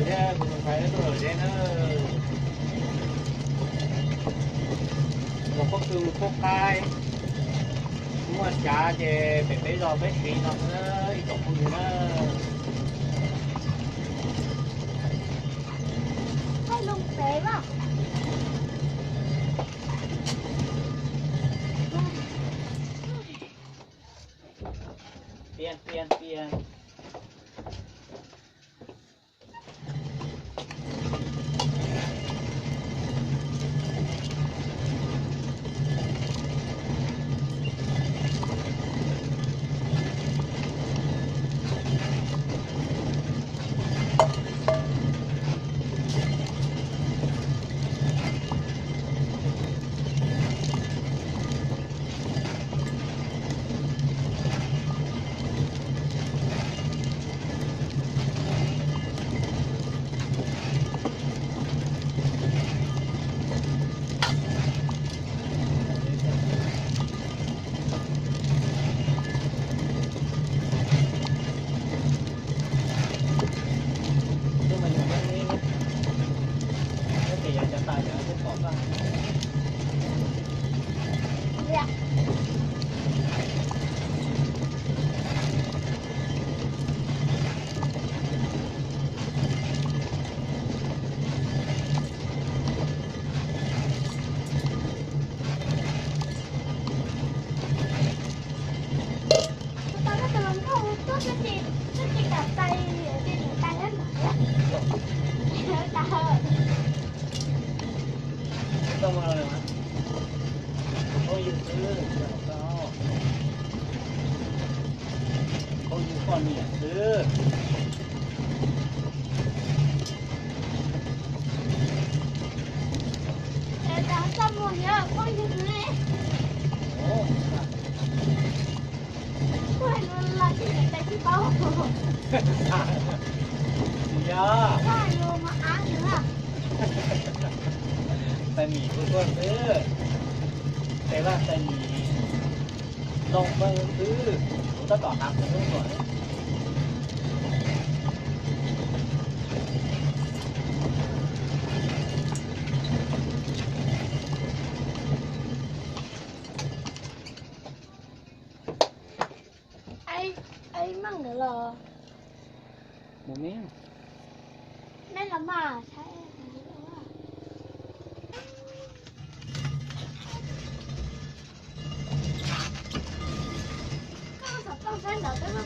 Thiab kuv tus ntxhais tuaj lawm thiab na. Los poob tw poob qaib, muaj xyav ces pem peb zos peb siv no na, ib tsoom phooj ywg na. Tiag tiag tiag. Tau no tus hluas nkauj tuaj twb tsis, twb tsis kam tais, tsis kam tais thiab ntag. Tau no phooj ywg xwb, phooj ywg poj niam xwb. Txaj muag thiab phooj ywg xwb ne. Kuj hais lus lus tsis tais tsis paub. Yog. Kuj hais lus mas av nws. Tais Mim kuj tuaj xwb. Tes vaj tais Mim, zoo npawg xwb, kuv tab tom hnav kuv lub tuam. Ib meej ntawd los mus me, me los mas saib. Koj xov tooj saib ntawd peb